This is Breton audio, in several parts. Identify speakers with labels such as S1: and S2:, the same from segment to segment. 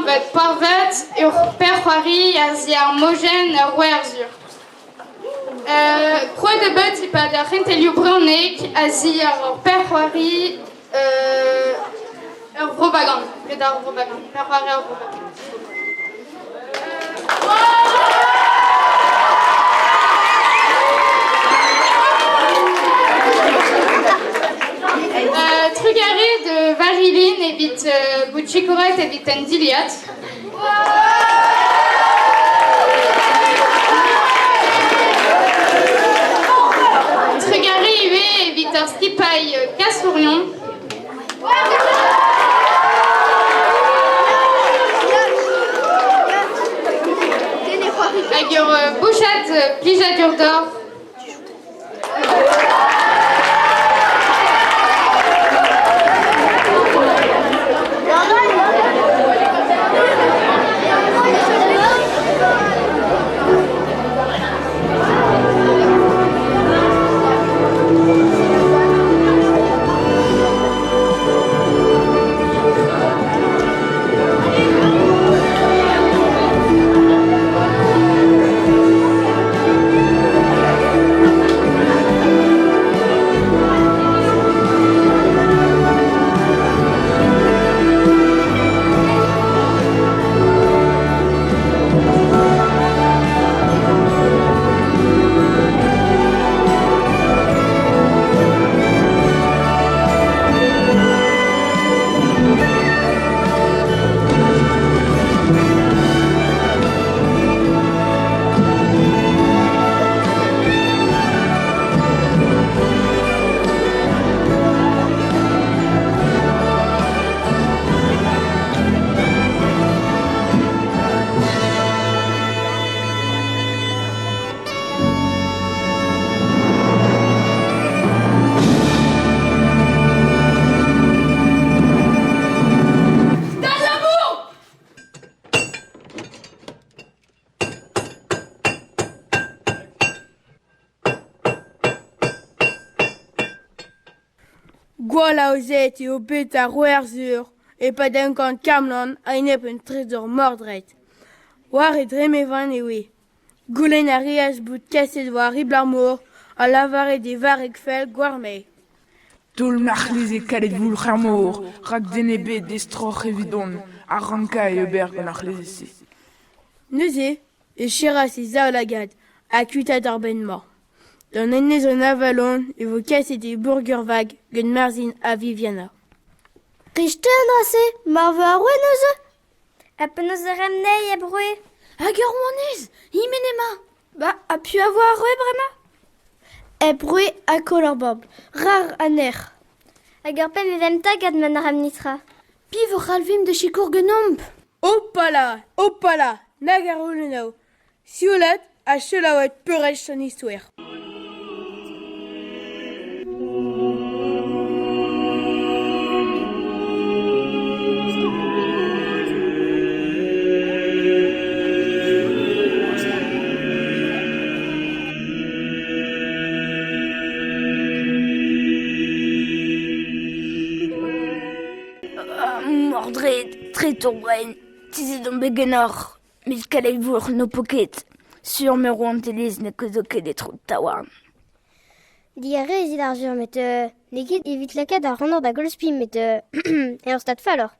S1: anvet Parvet, ur pezh-c'hoari a-ziàr mojenn ur werzhur. Krouet eo bet e-pad ar c'hentelioù brezhoneg a-ziàr ur pezh-c'hoari ur vro-bagan, get ar vro-bagan, pezh-c'hoari ar vro-bagan. Trugarez de Varilin evit bout sikouret evit an dilhad. Trugarez ivez evit ar skipailh kasourion. Hag ur bouchad plijadur deoc'h.
S2: Gwall aozet eo bet ar Werzhur e-pad emgann Camlann a-enep un trezor Mordred. War e dremenvan e oe. Goulenn a reas bout kaset war ribl ar mor ha lavaret e varregfell Gwarmey.
S3: Taol ma c'hleze kalet-voulc'h er mor, rak den ebet estroc'h evidon a rankay ober gant ar c'hleze-se.
S2: Neuze e serras e zaoulagad ha kuitaat ar bed-mañ. D'an enez an Avalon e vo kaset e bourg-ur-vag gant Marzhin ha Viviana.
S4: Kristen aze, marv ar roue neuze Ha penaos e raimp anezhi hep roue?
S5: Hag ur rouanez, e-men emañ?
S4: Ba, ha piv a vo ar roue bremañ? Hep roue ha koll ur bobl, rar ha nec'h. Hag ur penn e vemp tagad ma ne raimp netra.
S5: Piv o c'halvimp da sikour ganeomp?
S2: Hopala, hopala, nag ar roulennoù. Sioulat ha selaouet peurrest an istoer.
S5: Mordred, treitour brein, tizhet on bet ganeoc'h. Met kalet-vourc'h n'ho po ket, sur ma rouantelezh ne kouezho ket e-tro taouarn.
S4: Digarezit Arzhur, met n'eo ket evit lakaat ar rannor da goll spi, met er stad falloc'h.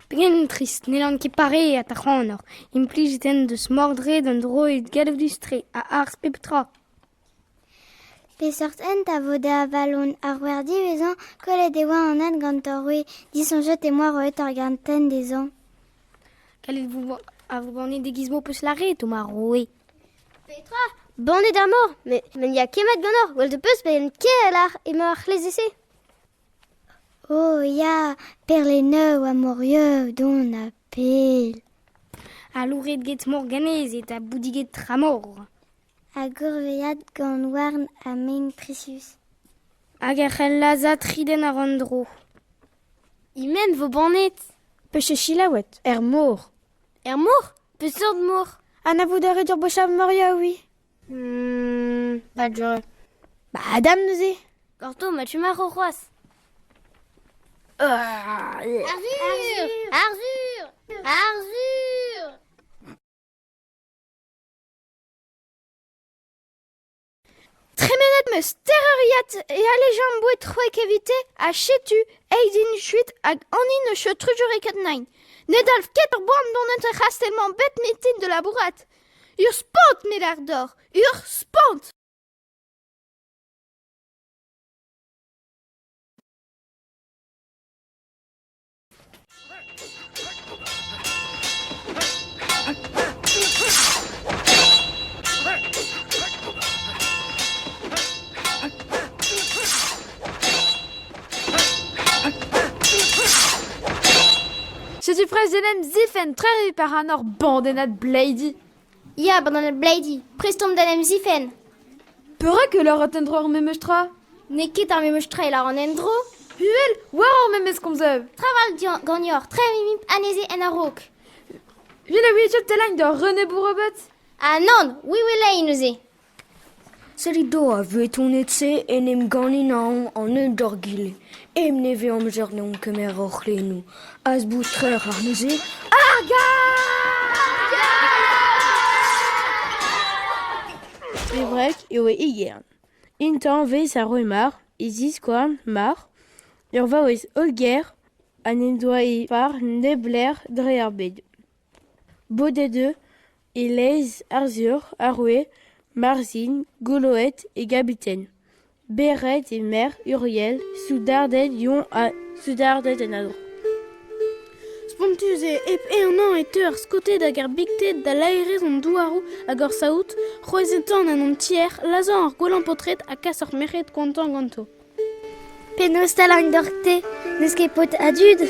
S6: Pegen trist, n'hellan ket pareat ac'hanoc'h. Implijet en deus Mordred an droed galloudus-tre a arz pep tra.
S4: Peseurt hent a vo da Avalon? Ar werz diwezhañ, kollet e oa an hent gant hor roue, disoñjet em boa roet ar gartenn dezhañ.
S6: Gallet vo a vo bannet e-giz m'ho peus lâret, o ma roue.
S4: Petra? Bannet ar mor? Met ne ya ket mat ganeoc'h, gwell ho peus pegen ker emañ ar c'hleze-se. Oh ya, perlennoù ha morioù don ha pell.
S6: Ha louret get morganezed ha boudiged tramor.
S4: Ha gourveziad gant houarn ha mein prisius.
S6: Hag e c'hell lazhañ tri den àr an dro.
S4: E-men vo bannet?
S7: Peus selaouet? Er mor.
S4: Er mor? Peseurt mor?
S7: Anavout a rit ur bochad morioù,
S4: Ba jeu.
S7: Ba Adam neuze.
S4: Gorto, ma tu marv c'hoazh. Arzhur! Arzhur! Arzhur!
S8: meus teir euriad e alejan boued c'hwek evite ha setu aet int kuit hag an hini n'eus ket trugarekaet anezhi. Ne dalv ket ur boan dont er c'hastell-mañ bep mintin da labourat. Ur spont, me 'lâr deoc'h, ur spont !
S9: Setu prest d'en em zifenn trec'h par an hor bandennad bleidi.
S4: Ya, bandennad bleidi, prest omp d'en em zifenn.
S9: Perak e lâret en-dro ar memes tra?
S4: N'eo ket ar memes tra e lâran en-dro.
S9: Huel, war ar memes komz.
S4: Traval ganeoc'h, tre mimp anezhe en a-raok.
S9: Vit a ouiet teleñ da René Bourrebet?
S4: Ah nann, oui oui neuze.
S10: Sellit doh a vretoned-se en em ganin an an eun d'ar gile. Em neve amzer n'on kemer hor c'hlenoù. Az bout trec'h ar neuze. Ar
S2: E wreg e oe Igern. Intañvez a roe mar, e ziskouarn mar, ur vaouez hollgaer ha n'en doa he far neblec'h dre ar bed. Bodet eo e lez Arzhur, ar roue, Marzhin, goloet e gabiten. Berret e merc'h Uriel, soudarded Yon ha soudarded en adro.
S6: Spontus eo hep ehanañ e teu ar Skoted hag ar Bikted da laerezh hon douaroù hag hor saout, c'hwezhet tan en hon tier, lazhañ hor gwellañ paotred ha kas hor merc'hed koantañ ganto.
S4: Penaos 'ta te? N'eus ket paotr a dud?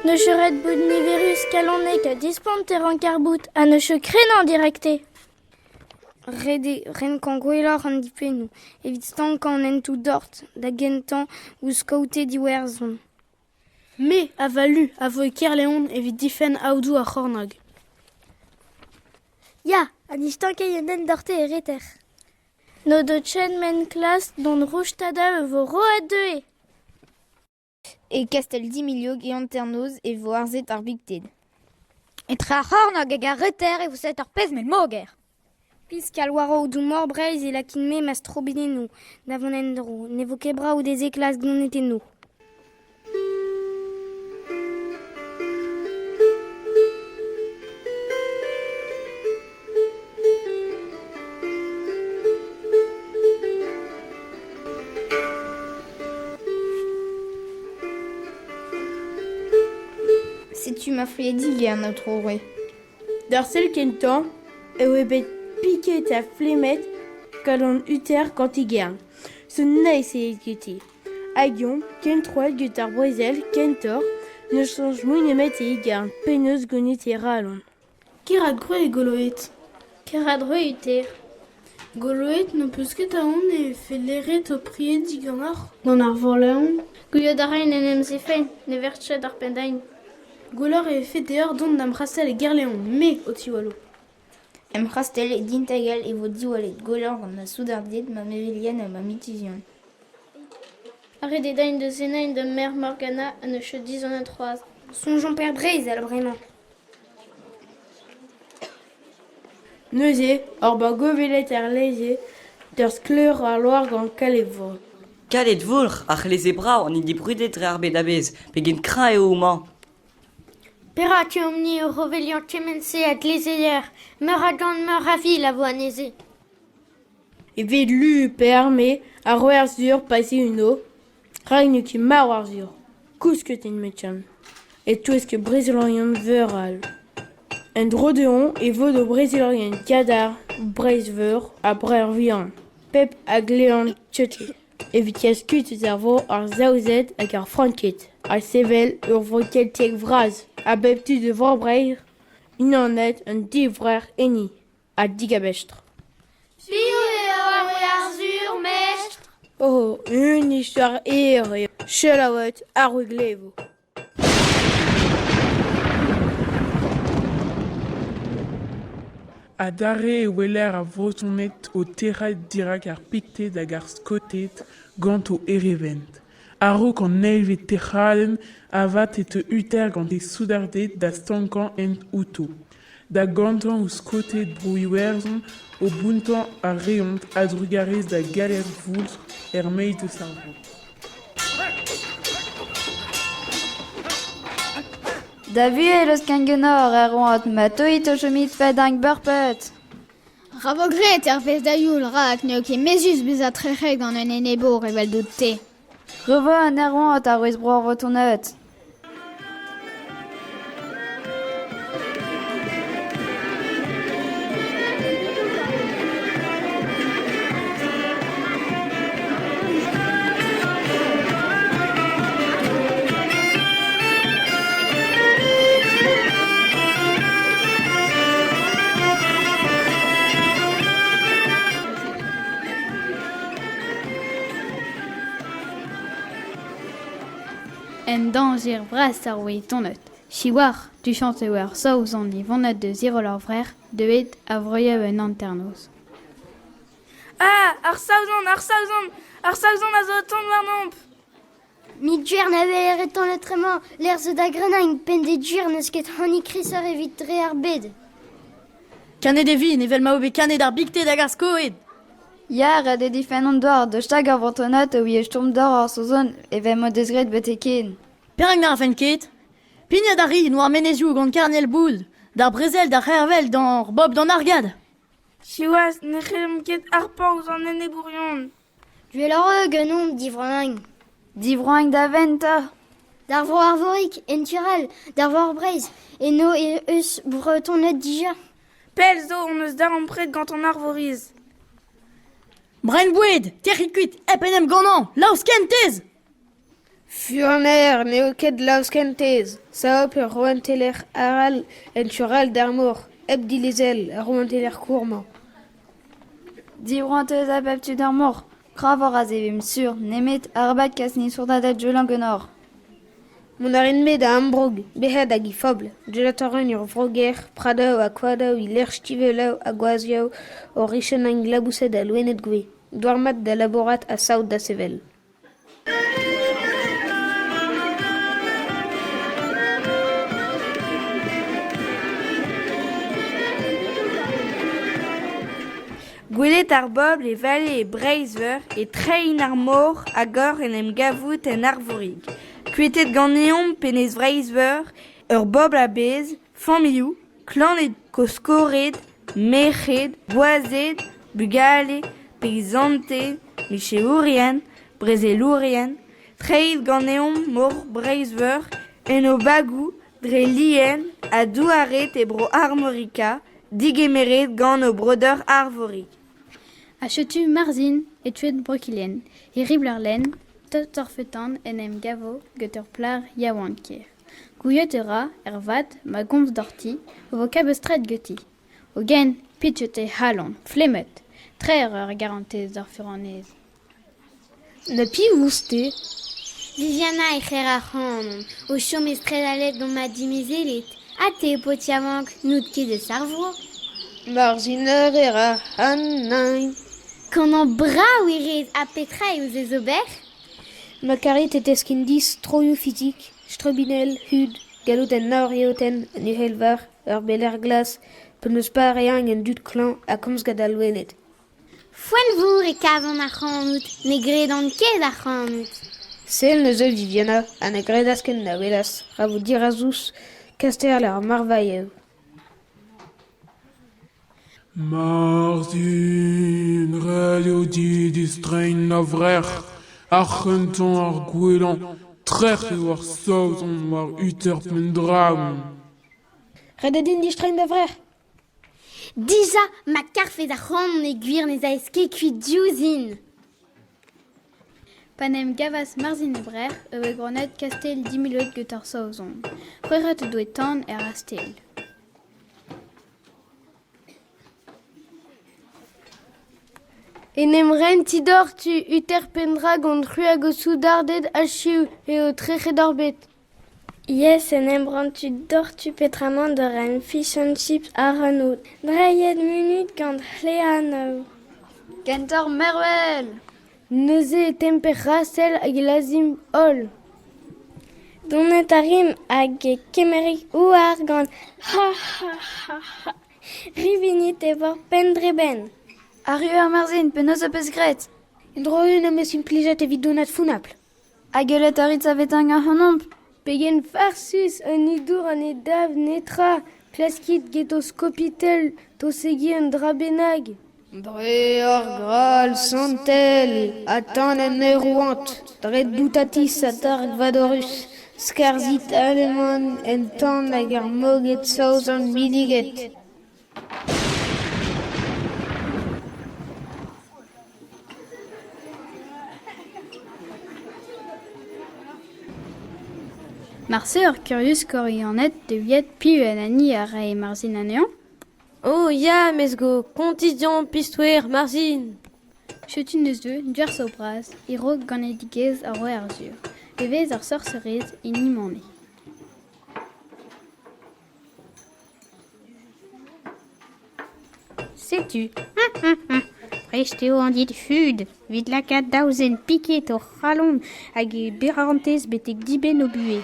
S6: N'eus ket ret bout niverus, kalonek ha dispont e rank ar bout ha n'eus ket krenañ dirak te. Ret eo renkañ gwelloc'h an difennoù evit stankañ an hentoù dort da gentañ ouzh kaoted Iwerzhon. Me, a va lu, a vo e Kerleon evit difenn aodoù ar c'hornôg.
S4: Ya, ha ni stankay an hent doc'hte e reter.
S6: N'o do ket ment klask dont roustadañ e vo roet dezhe.
S11: E kastell Dimiliog e hanternoz e vo harzet ar Bikted.
S12: Etre ar c'hornôg hag ar reter e vo savet ur pezh mell moger.
S6: Piskal war aodoù Mor Breizh e lakin-me ma strobinennoù da vont en-dro. Ne vo ket brav dezhe klask donet enno.
S11: Setu ma friedig eo an aotrou roue.
S2: D'ar sell kentañ e oa bet piket ha flemmet kalon Uther gant e gern. Son neizh eo geti. Hag eñ, ken troet get ar brezel kentoc'h, ne soñj mui nemet e igern penaos gounit e c'halon.
S6: Keradroe eo goloet. Keradroe Uther. Goloet n'ho peus ket aon e vefe laeret ho pried diganeoc'h gant ar vorlaeron? Gouiet a raen en em zifenn, ne vec'h ket ar penn-dain. Gwelloc'h e vefe deoc'h dont da'm c'hastell e Gerleon, me ho tiwallo.
S11: Em c'hastell e Dintagal e vo diwallet gwelloc'h gant ma soudarded, ma mevelien ha ma mitizhion.
S6: Ret eo din da zenañ da merc'h Morgana ha n'eus ket dizonet c'hoazh. Soñjomp er brezel bremañ.
S2: Neuze hor boa govelet er leze d'ur skleur ar loar gant Kaledvoulc'h.
S13: Kaledvoulc'h, ar c'hleze brav, an hini brudet dre ar bed a-bezh. Pegen kreñv eo homañ !
S6: Perak eo-ni o roveliañ kement-se a glezeier? Meur a gant meur a vil a vo anezhe.
S2: Evit lu pe arme ar roue Arzhur pa'z eo eno, rak n'eo ket marv Arzhur, kousket int metan, e-touesk brezelourien veur all. En-dro dezhañ e vo d'o brezelourien kadarn Breizh-Veur ha Breizh-Vihan, pep a glean tiote, evit kas kuit eus ar vro ar Saozed hag ar Franked, ha sevel ur vro keltiek vras a bep tu da Vro-Breizh, unanet an divrec'h enni ha digabestr.
S6: Piv eo ar roue Arzhur, mestr?
S2: Oh, un istor hir eo. Selaouet ar glevo.
S3: Adarre e weler ar Vretoned o tec'hel dirak ar Pikted hag ar Skoted gant o erevent. A-raok an eilvet tec'hadenn avat e teu Uther gant e soudarded da stankañ hent outo. Da gantañ ouzh Skoted Bro-Iwerzhon o bountañ a reont a-drugarez da galer-voultr er-maez eus ar vro.
S9: Da vuhez eus Kengenor Erwan, ma teuit o chomit fed beurpet.
S14: Ra vo graet hervez da youl rak n'eo ket mezhus bezañ trec'het gant un enebour eveldout-te.
S9: Revo an Erwan arouez bro ar Vretoned.
S14: En dañjer bras ar Vretoned. Siwazh, tuchant eo ar Saozon e vonet da ziroll ar vrec'h deuet a vroioù an hanternoz.
S5: Ah, ar Saozon, ar Saozon, ar Saozon a zo o tont warnomp!
S4: Mit-gwir na weler e taol etremañ lec'h zo da grenañ penn-de-gwir n'eus ket hani krisoc'h evit dre ar bed.
S15: Kanet e vin evel ma eo bet kanet ar Bikted hag ar Skoed.
S9: Ya, ret eo difenn an douar da stagañ ar Vretoned o ouie stourm doc'h ar Saozon evel m'o deus graet betek-hen.
S15: Perak na rafen ket? Pignat a rin war menezioù gant karniel boud, d'ar brezel da c'hervel d'ar bobl d'an argad.
S5: Siwazh, ne c'hellomp ket harpañ ouzh an enebourion.
S4: Gwelloc'h eo ganeomp divroañ.
S9: Divroañ da ven 'ta?
S4: D'ar vro Arvorig, en tu all, d'ar vro Breizh, eno eh eus Bretoned dija.
S5: Pell zo hon eus darempred gant an Arvoriz.
S15: Brenn-boued, tec'hit kuit hep en em gannañ, laoskentez!
S2: Furner n'eo ket laoskentez, sav ur rouantelezh arall en tu all d'ar mor, hep dilezel ar rouantelezh kozh-mañ.
S9: Divroañ a bep tu d'ar mor, kravoc'h aze 'vimp sur, nemet arabat kas ni soudarded Julian ganeoc'h.
S2: Mont a rin-me da ambroug Berc'hed hag he fobl, deuet a ran ur vro-gaer, pradoù ha koadoù e-lec'h stivelloù ha gwazhioù o richanañ laboused ha loened gouez, douar mat da labourat ha saout da sevel.
S5: Gwelet ar bobl e vale e Breizh-Veur e treiñ ar mor hag oc'h en em gavout en Arvorig. Kuitaet ganeomp Enez Vreizh-Veur, ur bobl a-bezh, familhoù, klaned, koskored, merc'hed, gwazed, bugale, peizanted, micherourien, brezelourien, treiñ ganeomp mor Breizh-Veur en o bagoù dre lien ha douaret e bro Armorica, degemeret gant o breudeur Arvorig.
S14: Ha setu Marzhin e-touez Bro-Kilhenn, e ribl ar lenn, tost-torfetan en em gavo gant ur plac'h yaouank-kaer. Gouiet a ra, ervat, ma gomz doc'hti, o vo kabestret ganti. Hogen, pitchet he c'halon, flemmet, trec'h eo ar garantez d'ar furnez.
S2: Na piv ouzh-te?
S4: Viviana e c'her ac'hanon, o chom e straed gant ma dimezelet. Ha te, paotr yaouank, n'out ket eus ar vro?
S2: Marzhin e ra an neñv.
S4: Kanañ brav e rez ha petra eo ez ober?
S2: Ma karit e teskin dis troioù fizik, strobinell, hud, gallout an nor yeotenn, an uhelvarr, ur beler glas, penaos pareañ an dud klañv ha komz gant al loened.
S4: Foenvour e kavan ac'hanout, ne gredan ket ac'hanout.
S2: Sell neuze Viviana ha ne gredas ken na welas, ra vo dirazouz kastell ar marvailhoù.
S3: Marzhin, ret eo dit distreiñ da vrec'h, ar c'hentañ ar gwellañ, trec'h eo ar Saozon war Uther Pendragon.
S2: Ret eo din distreiñ da vrec'h.
S4: Dija, ma karfes ac'hanon e gwir ne'z aes ket kuit diouzhin.
S14: Pa 'n em gavas Marzhin e Brec'h e voe gronnet kastell Dimilod gant ar Saozon. C'hwec'het o doe tan er c'hastell.
S2: En em rentiñ doc'htu Uther Pendragon c'hwi hag ho soudarded achiv eo trec'het ar bed.
S6: Yes en em rentu doc'htu petramant da ren fish and chips àr-an-aod. Drailhet munut gant c'hleanoù.
S9: Kentoc'h mervel!
S2: Neuze e temp er c'hastell hag e lazhimp holl.
S6: Donet a rimp hag e kemerit houarn gant ha-ha-ha-ha. Rivinit e vor penn-dre-benn.
S9: Arru eo Marzhin, penaos ho peus graet?
S7: Un droienn am eus implijet evit donat fonnapl.
S9: Ha gellet a rit savetañ ac'hanomp?
S2: Pegen farsus un hudour ha ne dav netra. Klaskit get ho skopitell tosegiñ un dra bennak.
S16: Dre ar Graal santel ha tan an aerouant, dre Doutatis ha Targ Vadorus, skarzhit Aleman en tan hag ar moged saozon milliget.
S14: Marse ur kurius Korianed deviet piv an hini a rae Marzhin anezhañ?
S17: Oh ya, mes go, kontit deomp pistoer Marzhin!
S14: Setu neuze gwerso bras e-raok ganedigezh ar roue Arzhur, e vez ar sorserez hini Manet.
S18: Setu, prest eo an dud hud evit lakaat daou zen piket o c'halon hag e berrantez betek dibenn o buhez.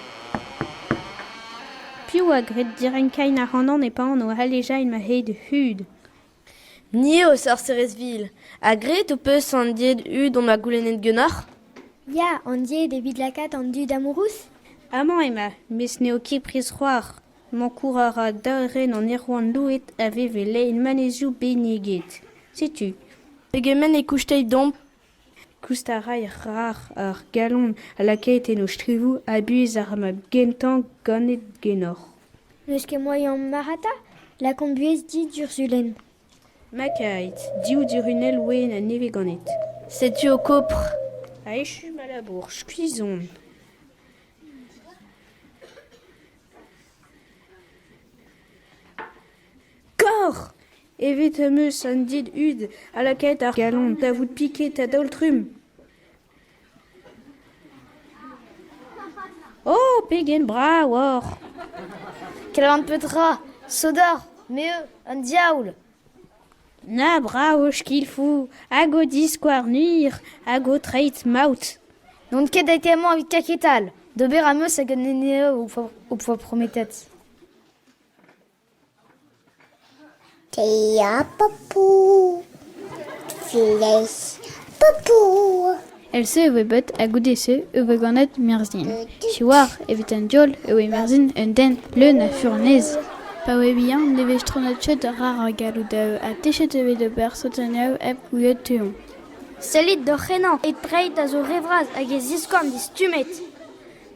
S18: Piv a gred direnkañ ac'hanon e-pan o alejañ ma hed hud?
S17: Ni eo sorserez vil. Ha graet ho peus an died hud on ma goulennet ganeoc'h?
S4: Ya, an died evit lakaat an dud amourous?
S18: Amañ emañ, mes n'eo ket prest c'hoazh. Mankour a ra daoren an aerouant louet a vev e lein menezioù benniget. Setu.
S17: Pegement e koustay deomp?
S18: Koust a ray rar ar galon a lakaet en o strivoù a-bouez ar mab gentañ ganet ganeoc'h.
S4: N'eus ket moaien marc'hata? Lakaomp buhez dit Ursulenn.
S18: Makaet, div durunell wenn a nevez ganet.
S17: Setu ho kopr.
S18: A echu ma labour, skuizh on. Kaoc'h ! Evet am eus an died hud ha lakaet ar galon da vout piket a-daol-trumm. Oh, pegen brav oc'h !
S10: Kelan petra ? Sodoc'h, me eo, an diaoul.
S18: Na brav ho skilfoù, hag ho diskouarn hir, hag ho treid maout.
S10: N'on ket aet amañ evit kaketal. D'ober am eus hag un ene ho poa prometet.
S4: Te a papou, flech papou.
S14: El-se e voe bet ha goude-se e voe ganet Merzhin. Siwazh, evit an diaoul e voe Merzhin un den leun a furnez. Pa voe bihan ne vez strolladet rar ar galloudoù ha techet e vez d'ober sotonioù hep gouzout tu-hont.
S6: Sellit doc'h henañ, e treid a zo re vras hag e ziskouarn distummet.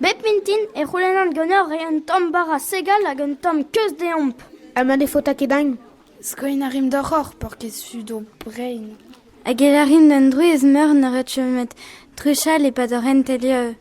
S6: Bep mintin e c'houlennan ganeoc'h reiñ un tamm bara segal hag un tamm keuz deomp.
S7: Ha ma ne faota ket din?
S5: Skoiñ a rimp doc'hoc'h, paourkaezh fudo brein.
S9: Hag e lârin d'un drouiz meur ne ret chomet truchal e-pad hor c'hentelioù.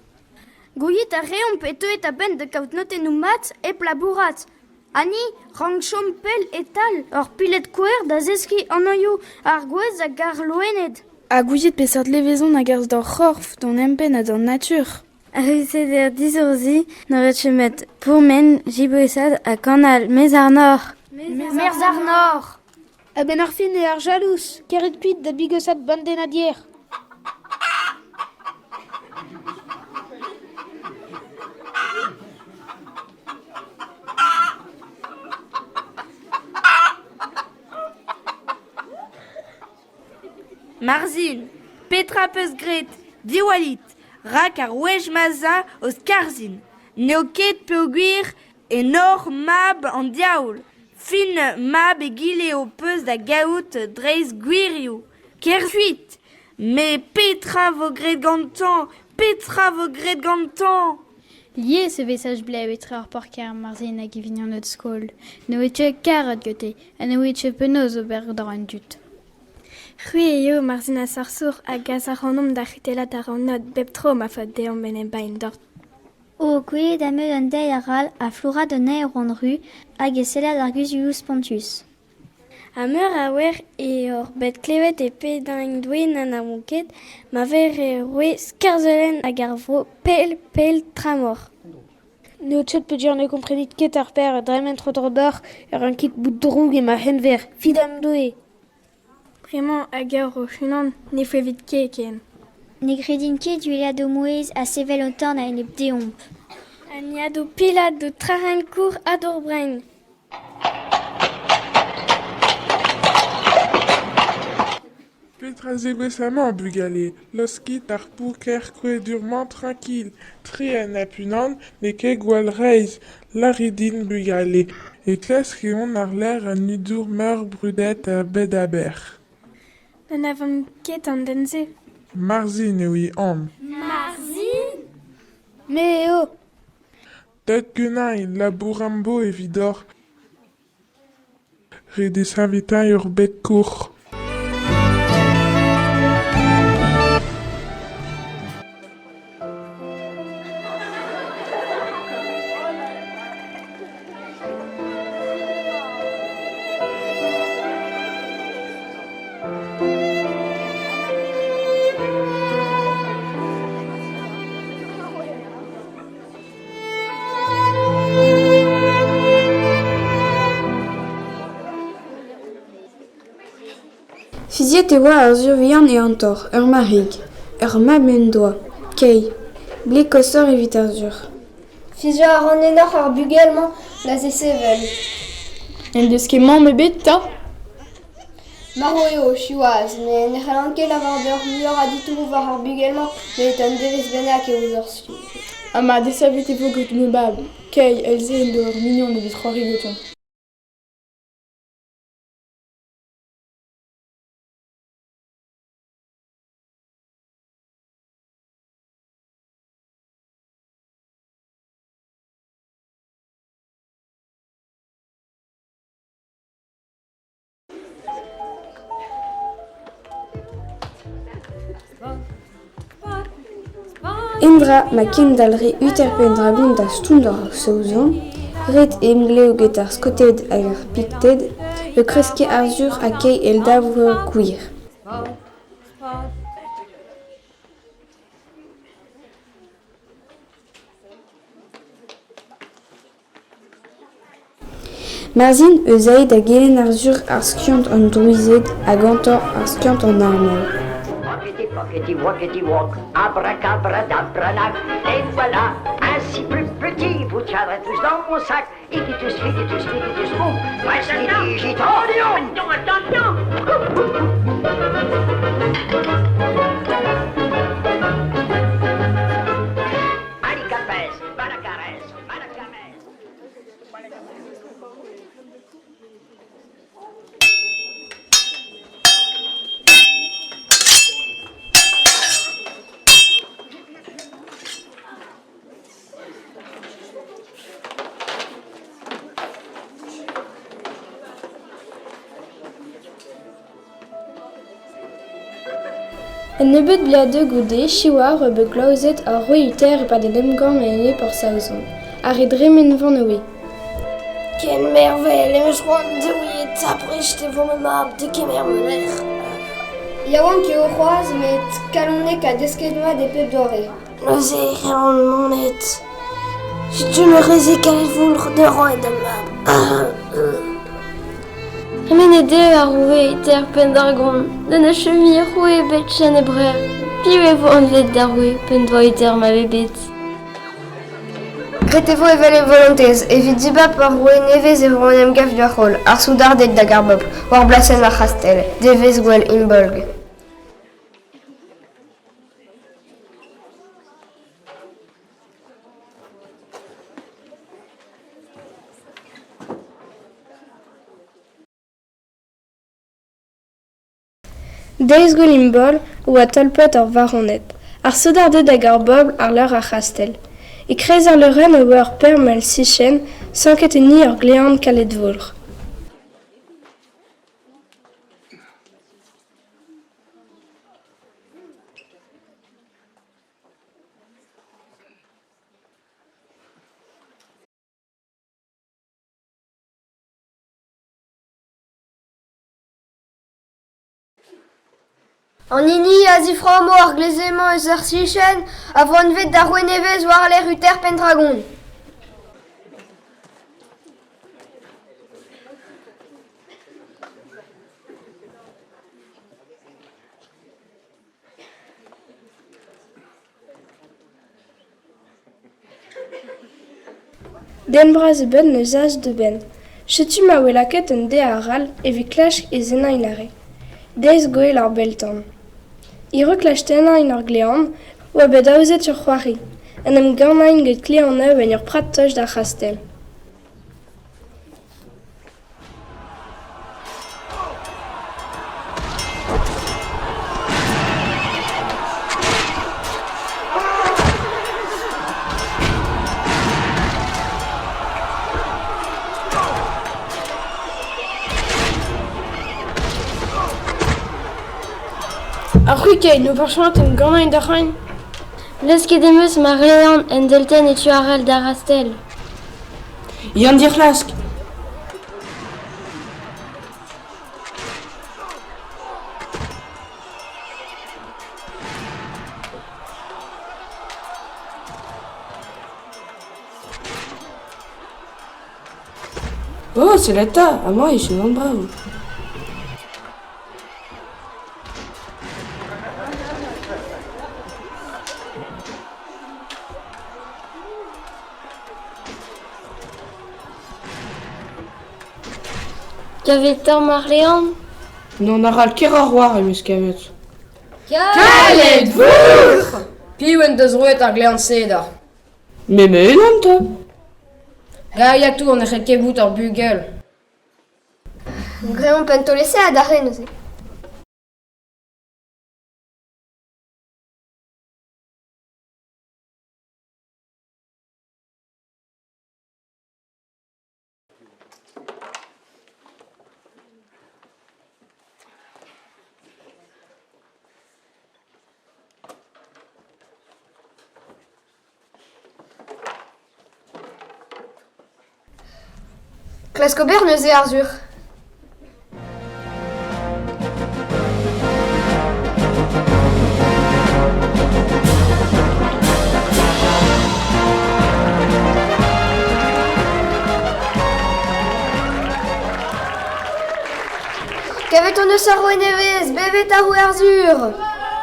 S6: Gouiet a reomp e teuet a-benn da kaout notennoù mat hep labourat. Ha ni rank chom pell e-tal ur piled kouer da zeskiñ anvioù ar gwez hag ar loened.
S5: Ha gouiet peseurt levezon a gerzh d'hor c'horf, d'hon empenn ha d'an natur.
S9: Arruet er disoursi ne ret chomet pourmen, jiboesat ha kanal Maez-ar-Nor.
S6: Maez-ar-Nor.
S7: A-benn ar fin eo ar jalous, karet kuit da bigosat bandennadier.
S5: Marzhin, petra 'peus graet ? Diwallit, rak ar wech ma 'z a o skarzhin. N'eo ket peogwir enor mab an diaoul. Fin mab egile ho peus da gaout dreistgwirioù. Kerzh kuit ! Met petra 'vo graet gantañ ? Petra 'vo graet gantañ ?
S14: Lies e vez sach-blev etre ar parker Marzhin hag e vignoned skol. Ne oa ket karet gante ha ne oa ket penaos ober dra an dud.
S6: C'hwi eo Marzhin ar Sarsour a gas ac'hanomp da c'hwitellat àr an aod bep tro ma faot deomp en em baeañ doc'h.
S4: O gwelet am eus an deiz arall a flourat un aerouant ruz hag e sellat ar guzulioù spontus.
S6: Ha meur a wech eo oc'h bet klevet e pedañ Doue n'anav ket ma vez roue Skarzhelenn hag ar vro pell-pell tramor.
S7: N'eo ket peogwir ne komprenit ket ar pezh a dremen tro-dro deoc'h e rankit bout droug emañ henver. Fidamdoue !
S6: Bremañ hag eur hoc'h-unan ne foevit ket ken.
S4: Ne gredin ket uhelaat ho mouezh ha sevel ho torn a-enep deomp.
S6: Ha ni a do pilat do Trarenkour ha d'hor brein.
S3: Petra zegouezh amañ, bugale ? Laoskit ar paourkaezh krouadur-mañ trankil. Tri en hep unan n'eo ket gwall reizh. Lârit din, bugale, e klask emaon àr-lerc'h un hudour meur brudet er bed a-bezh.
S6: N'anavan ket an den-se.
S3: Marzhin eo e anv.
S6: Marzhin ? Me eo.
S3: Deut ganin, labour am bo evidoc'h. Ret eo saveteiñ ur bed kozh.
S16: Fiziet e oa Arzhur Vihan e antor, ur marc'heg. Ur mab en doa, Kei, bloaz koshoc'h evit Arzhur.
S19: Fiziañ a ran ennoc'h ar bugel-mañ da zesevel.
S20: N'en deus ket mamm ebet 'ta ?
S19: Marv eo, siwazh, met ne c'hallan ket lavaret deoc'h muioc'h a ditouroù war ar bugel-mañ met un devezh bennak e ouzoc'h sur.
S20: Ha ma desavet e vo gant ma mab, Kei, èl-se en do ur mignon evit c'hoari gantañ.
S16: Endra ma kendalc'he Uther Pendragon da stourm d'ar Saozon, graet e emglev get ar Skoted hag ar Pikted, e kreske Arzhur ha Kei èl daou vreur gwir. Marzhin eus aet da gelenn Arzhur ar skiant an drouized ha gantañ ar skiant an armoù. Un nebeud bloavezhioù goude, siwazh, oa bet gloazet ar roue Uther e-pad un emgann a-enep ar Saozon. Ar re dremenvan e oe.
S19: Ken mervel em eus c'hoant da ouiet ha prest e vo ma mab da kemer ma lec'h. Yaouank eo c'hoazh met kalonek ha desket mat e pep doare. Neuze e c'hellan monet. Setu ma reze kalet-voulc'h da roiñ da'm mab.
S6: Tremenet eo ar roue Uther Pendragon da na chom roue ebet chen e breur. Piv e vo anvet da roue p'en doa Uther mab ebet ?
S19: Graet e vo evel e volontez. Evit dibab ar roue nevez e vo an emgav d'ar ar soudarded hag ar bobl, war blasenn ar c'hastell, devezh gouel Imbolg.
S16: Deiz gouel Imbolg oa tolpet ar varoned, ar soudarded hag ar bobl àr leur ar c'hastell. E-kreiz ar leurenn e oa ur pemp sichenn sanket enni ur glean kalet-voulc'h.
S19: An hini a ziframmo ar gleze-mañ eus ar sichenn a vo anvet da roue nevez war-lerc'h Uther Pendragon.
S6: Den bras ebet ne zas d'e benn. Setu ma oe lakaet un deiz arall evit klask e zennañ arre. Deiz gouel ar Beltan. E-raok klask tennañ en ur glean oa bet aozet ur c'hoari, en em gannañ get kleanneù en ur prad tost d'ar c'hastell.
S7: Ar c'hwikey n'ho peus en gannañ da c'hagn ?
S4: Leusket em eus ma c'hlean en deltenn e tu arall d'ar c'hastell.
S20: Yann Dic'hlask. Oh, sell eta, amañ e chom brav.
S4: Kavet tamm ar Leon ?
S20: N'on a ket ar war em eus kavet.
S21: Kalet vourc'h ! Piv en deus roet ar glean-se deoc'h ?
S20: Me ma-unan 'ta.
S21: Gaia-tour ne c'hell ket bout ur bugel.
S19: Greomp un taol-esae adarre neuze. Klask ober neuze Arzhur. Kavet hon eus ar roue nevez, bevet ar roue Arzhur !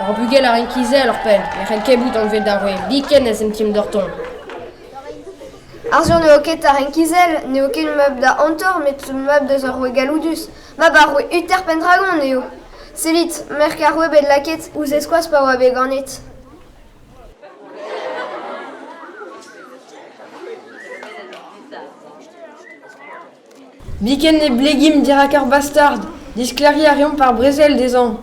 S21: Ur bugel a renk izel oc'hpenn, ne c'hell ket bout anvet da roue, biken ez entimp doc'hton.
S19: Arzhur n'eo ket ar renk izel, n'eo ket mab da Antor, met mab deus ur roue galloudus. Mab ar roue Uther Pendragon eo. Sellit, merk ar roue bet lakaet ouzh e skoaz pa oa bet ganet.
S21: Biken ne blegimp dirak ar bastard, disklêriañ a reomp ar brezel dezhañ.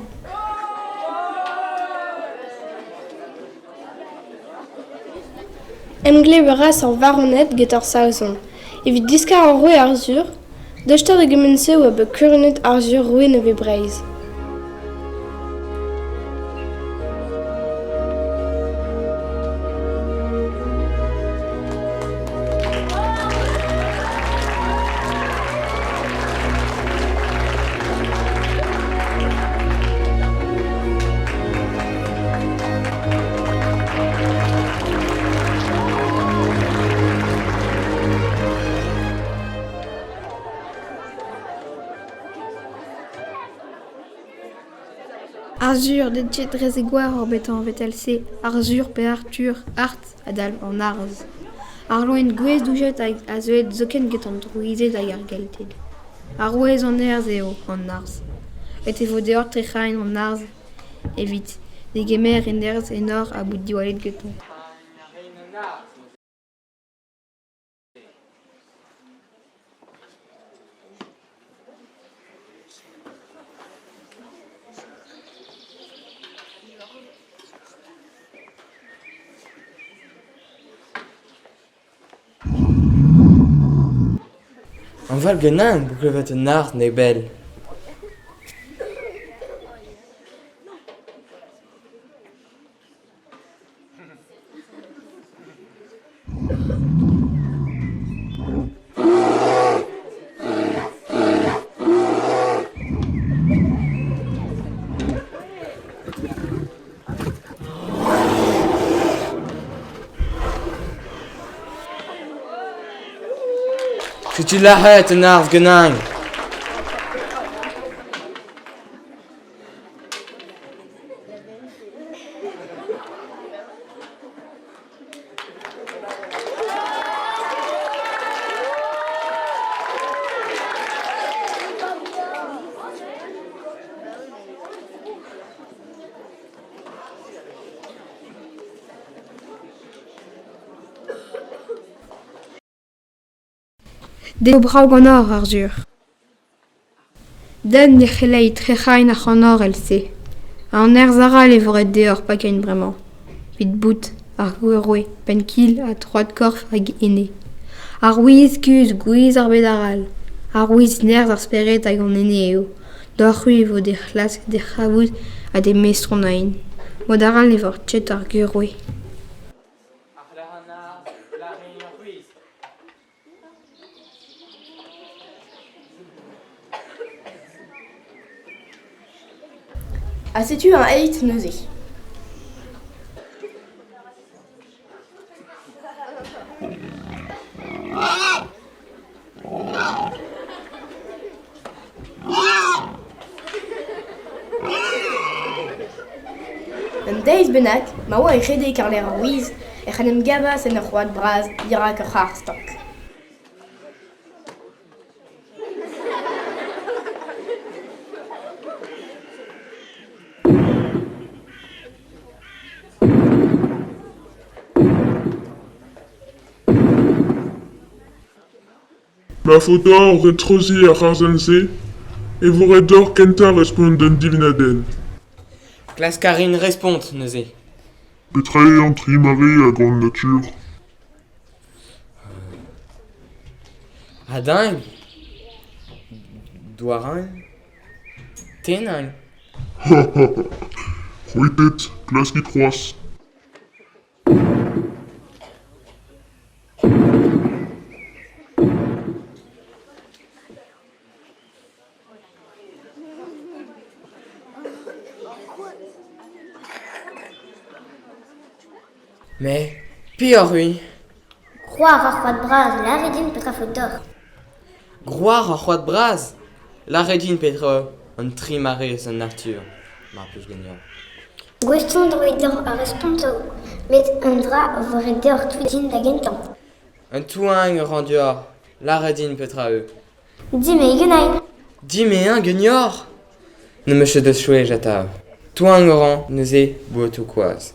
S6: Emglev a ras ar varoned get ar Saozon evit diskar ar roue Arzhur, daoust da gement-se e oa bet kurunet Arzhur roue nevez Breizh.
S5: Arzhur, dedet dre e goar oc'h bet anvet èl-se, Arzhur pe Arthur, Art a dalv an arzh. Ar loen gouez doujet a zeuet zoken get an drouized hag ar Gelted. Arouez an nerzh eo an arzh. Ret e vo deoc'h trec'hañ an arzh evit degemer e nerzh enor ha bout diwallet gantañ.
S22: Añval ganin bout klevet un arzh nebell. Setu lazhet an arzh ganin.
S16: Deo brav ganeoc'h, Arzhur. Den ne c'hellay trec'hañ ac'hanoc'h èl-se. An nerzh arall e vo ret deoc'h pakañ bremañ evit bout ar roue penn-kil ha troad-korf hag ene. Ar wiz kuzh gwiz ar bed arall. Ar wiz nerzh ar spered hag an ene eo. Deoc'h-c'hwi e vo d'he c'hlask, d'he c'havout ha d'he mestroniañ. Mod arall ne voc'h ket ar gwir roue.
S17: Ha setu eñ aet neuze. Un deiz bennak ma oa e redek àr-lerc'h ur wiz ec'h en em gavas en ur c'hoad bras dirak ur c'harr-stank.
S3: Ma faot deoc'h retreuziñ ar c'harzhenn-se e vo ret deoc'h kentañ respont d'un divinadenn.
S22: Klask a rin respont neuze.
S3: Petra eo an tri mare ag an natur ?
S22: Ha deñ douarañ tennañ.
S3: C'hwitet, klaskit c'hoazh.
S22: Mais piv oc'h-c'hwi ?
S4: Gwrac'h ar c'hoad bras, lârit din petra faot deoc'h.
S22: Gwrac'h ar c'hoad bras ? Lârit din petra an tri mare eus an natur, mar plij ganeoc'h.
S4: Gouest on da reiñ deoc'h ar respontoù, met un dra a vo ret deoc'h touiñ din da gentañ.
S22: Un touañ a ran deoc'h, lârit din petra eo.
S4: Dimeñ ganin.
S22: Dimeñ ganeoc'h ? N'em eus ket da soñj atav. Toañ a ran neuze botoù-koaz.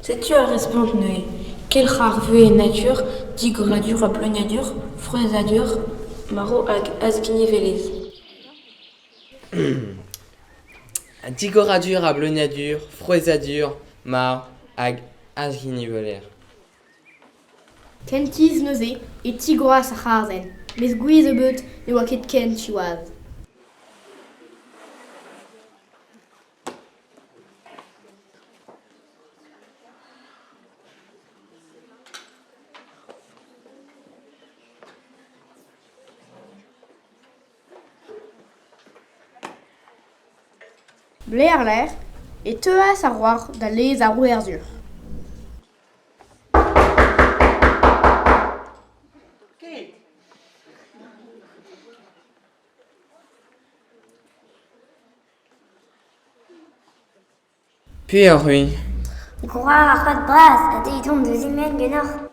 S20: Setu ar respont neuze. Kelc'h ar vuhez en natur, digoradur ha bleuniadur, frouezhadur, marv hag azginivelezh.
S22: Digoradur ha bleuniadur, frouezhadur, marv hag azginiveler.
S17: Kentizh neuze e tigoras ar c'harzhenn, mes gwezh ebet ne oa ket ken siwazh. Blez àr-lerc'h e teuas ar wrac'h da lez ar roue Arzhur.
S22: Piv oc'h-c'hwi ?
S4: Gwrac'h ar c'hoad bras ha deuit on da zimeziñ ganeoc'h.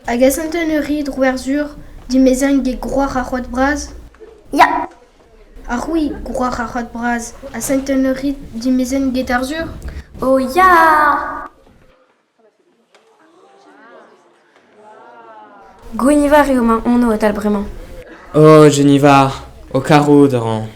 S6: Hag asantet a rit Roerzhur dimezañ get gwrac'h ar c'hoad bras ?
S4: Ya.
S6: Ha c'hwi, gwrac'h ar c'hoad bras, asantet a rit dimezañ get Arzhur ?
S4: Oh ya !
S17: Gwenivar eo ma anv adal bremañ.
S22: Oh, Genivar, ho karout a ran.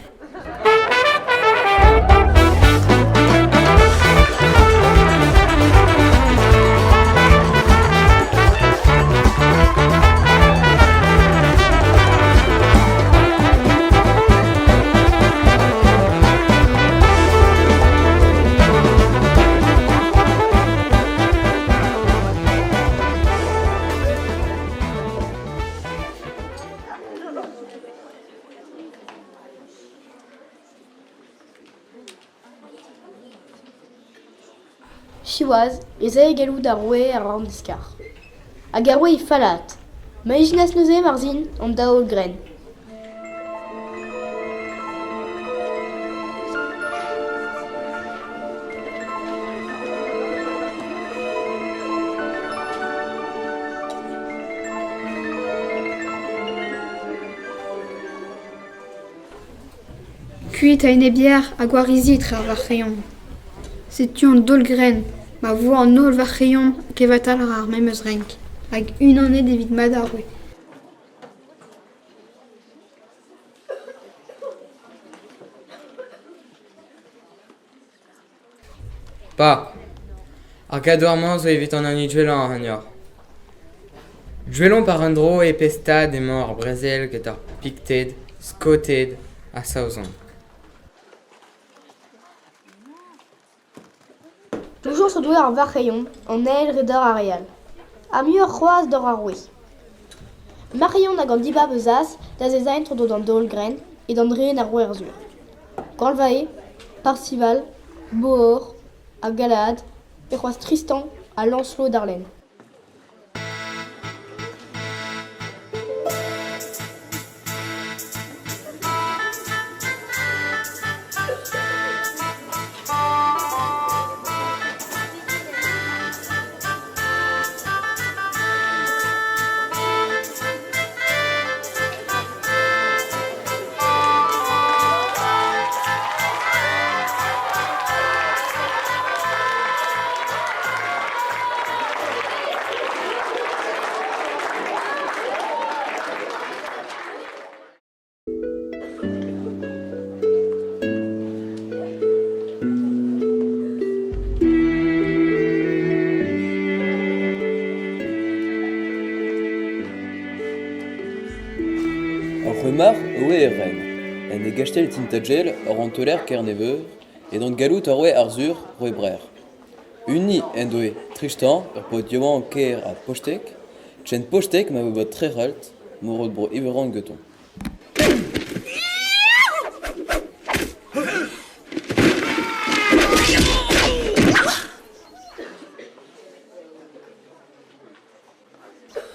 S17: Siwazh ez ae galloud ar roue àr an diskar. Hag ar roue fallaat. Ma ijinas neuze Marzhin an daol-grenn.
S6: Kuit a enebier ha gwarizi etre ar varc'heion. Setu an daol-grenn ma vo an holl varc'heion kevatal war ar memes renk hag unanet evit mat ar roue.
S22: Pa. Ar gador-mañ zo evit an hini gwellañ ac'hanoc'h. Gwelomp àr un dro e pe stad emañ ar brezel get ar Pikted, Skoted ha Saozon.
S17: Doujañs o doe ar varc'heion an eil re doc'h ar re all, ha muioc'h c'hoazh doc'h ar roue. Marc'heion hag an dibab eus Az da zezañ tro-dro d'an daol-grenn e d'an ren ar roue Arzhur. Gwallvae, Parsival, Bohor ha Galaad, pe c'hoazh Tristan ha Lancelot d'Arlen.
S1: Ur remar oe e ren. En e gastell Tintagel, ur anteler Kerne-Veur, edan galloud ar roue Arzhur, roue Brec'h. Uni en doe Tristan, ur paotr yaouank kaer ha postek, ken postek ma vo bet trec'het morod bro Iwerzhon gantañ.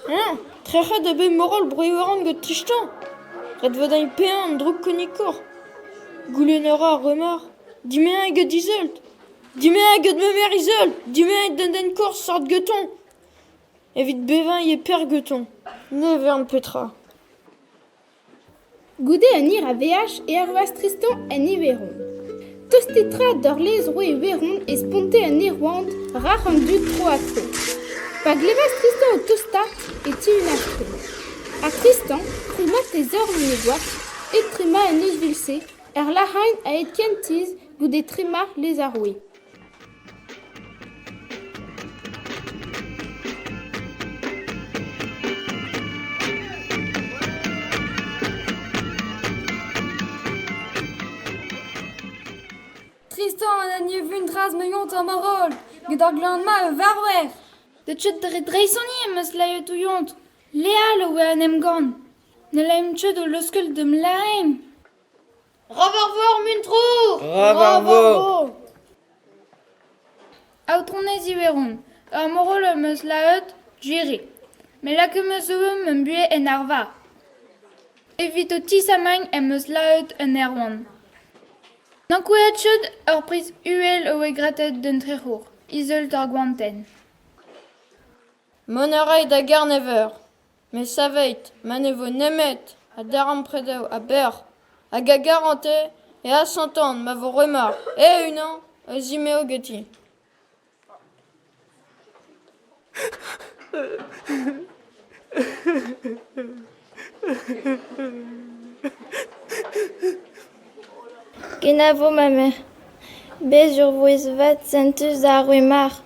S6: Eñ, trec'het eo bet Morol Bro-Iwerzhon gant Tristan. Ret vo dezhañ paeañ an droukkonikour. Goulenn a ra ar remar. Dimezañ gant Iseult. Dimezañ gant ma merc'h Iseult. Dimezañ d'un den kozh sort gantañ. Evit bevañ eo per gantañ. Ne vern petra.
S8: Goude un hir a veaj e erruas Tristan en Iwerzhon. Tostit-tra d'ur lez roue Iwerzhon e sponte un aerouant rac'h an dud tro-ha-tro. Pa glevas Tristan o tostaat e tihunas tre. Ha Tristan, tremmat e zorn en e goaf, hep trema en euzhvil-se, er lac'hain a-hed kentizh goude trema lez ar roue.
S6: Tristan an Yvun draz meuont am roll, get ar glan-ma e varwer. Da chet dre dreisoni em eus laet ouiont. Leal e oa en emgann. Ne laemp ket o leuskel d'am laein.
S2: Ra varvo ar muntrour!
S22: Ra varvo!
S6: Aotronez Iwerzhon, ur morol am eus laet, gwir eo. Met lakaet em eus ivez ma buhez en arvar. Evit ho tisammañ em eus laet un aerouant. N'ankouaet ket ur priz uhel a oa graet d'un trec'hour, Iseult ar Goantenn.
S2: Mont a ray da Gerne-Veur. Met savit, ma ne vo nemet ha darempredoù a-berzh hag a garantez e asantan ma vo remar e-unan a zimeo ganti.
S9: Kenavo ma merc'h. Bez ur vouezh vat sentus d'ar roue Marc'h.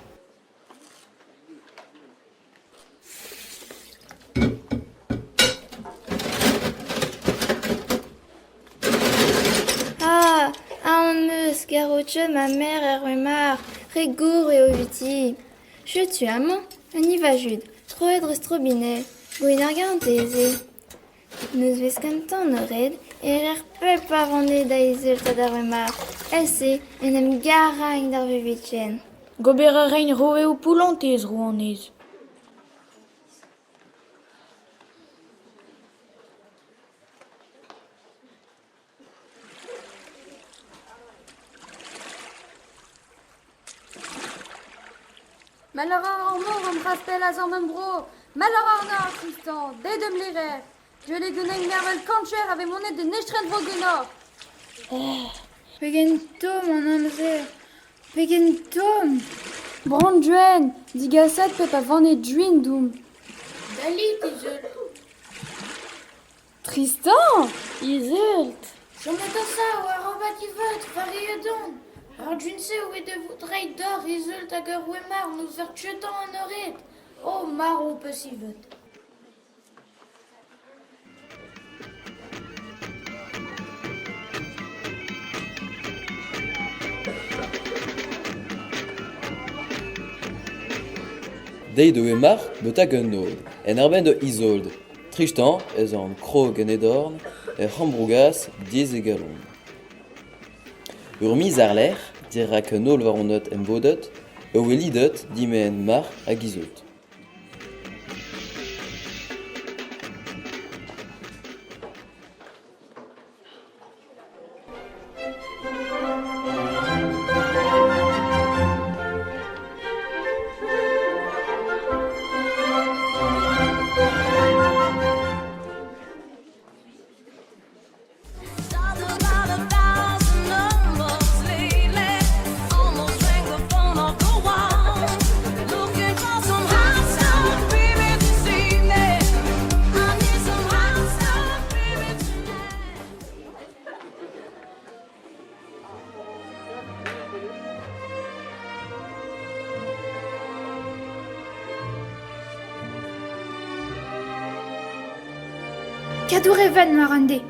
S9: Ah, aon 'm eus, garotje ma merc'h er Marc'h, re gour eo eviti. Setu amañ un ivajud troet dre strobinell, gouenn ar garantez eo. Nozvezh kentañ an eured e reer pep a ranne da Iseult ha da Marc'h. Èl-se en em garaint d'ar vevijen.
S20: Gober a raint roeoù polontez, rouanez.
S11: Malheur ar mor am rastellas an bro. Malheur ar Tristan, deuet d'am lerer. Gwell eo ganin mervel kancher a ve monet d'un estrenvro ganeoc'h.
S9: Pegen tomm an amzer! Pegen tomm!
S11: Branduen, digaset pep a vanne gwin d'omp.
S20: Dalit, Iseult.
S11: Tristan Iseult
S20: Chomet a-sav, arabat ivet, c'hoariet on. Ar gwin-se oe da vout reiñ deoc'h Iseult hag ur wemar n'ouzer ket an eured. Oh, marv peus ivet.
S1: Deiz e marc'h betek un nod, en arbenn da Izold. Tristan ez an krog en he dorn, ec'h ambrougas diaes e galon. Ur miz àr-lerc'h, dirak an holl varoned emvodet, e voe lidet dime'en marc'h hag Izold.
S9: Kadour e ven war an deiz.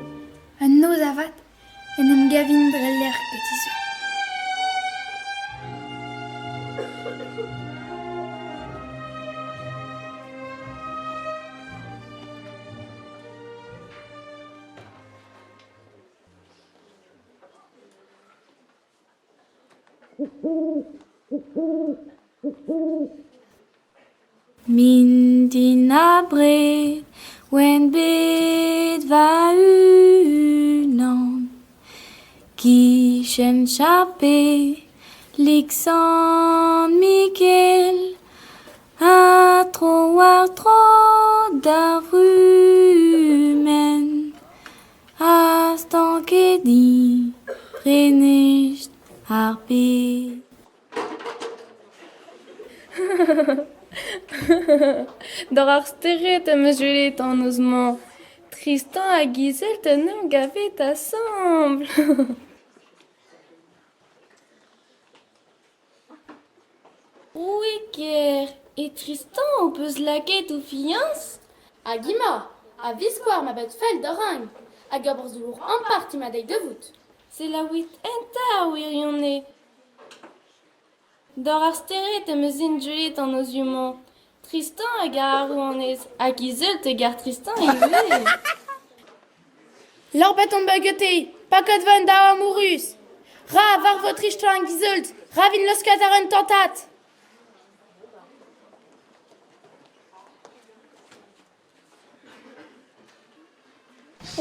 S9: An noz avat en em gavin dre lec'h ganti.
S12: Mintin abred oan bet va-unan 'Kichen chapelig Sant-Mikel Ha tro-war-dro d'ar vrumenn A stanke din prenestr ar bed.
S23: Doc'h ar stered em eus gwelet an noz-mañ. Tristan hag Iseult en em gavet asambles. Roue ker, e Tristan ho peus lakaet ho fiañs?
S8: Hag emañ, a-viskoazh ma bet fell da reiñ, hag ur brezelour ampart emañ dezhi da vout.
S23: Selaouit enta, wirionez. Doc'h ar stered em eus int gwelet an nozioù-mañ. Tristan a gar ar rouanez hag Iseult a gar Tristan ivez.
S20: Larbet on bet gante, paket 'vo an daou amourous. Ra varvo Tristan hag Iseult, ra vint laosket àr un tantad.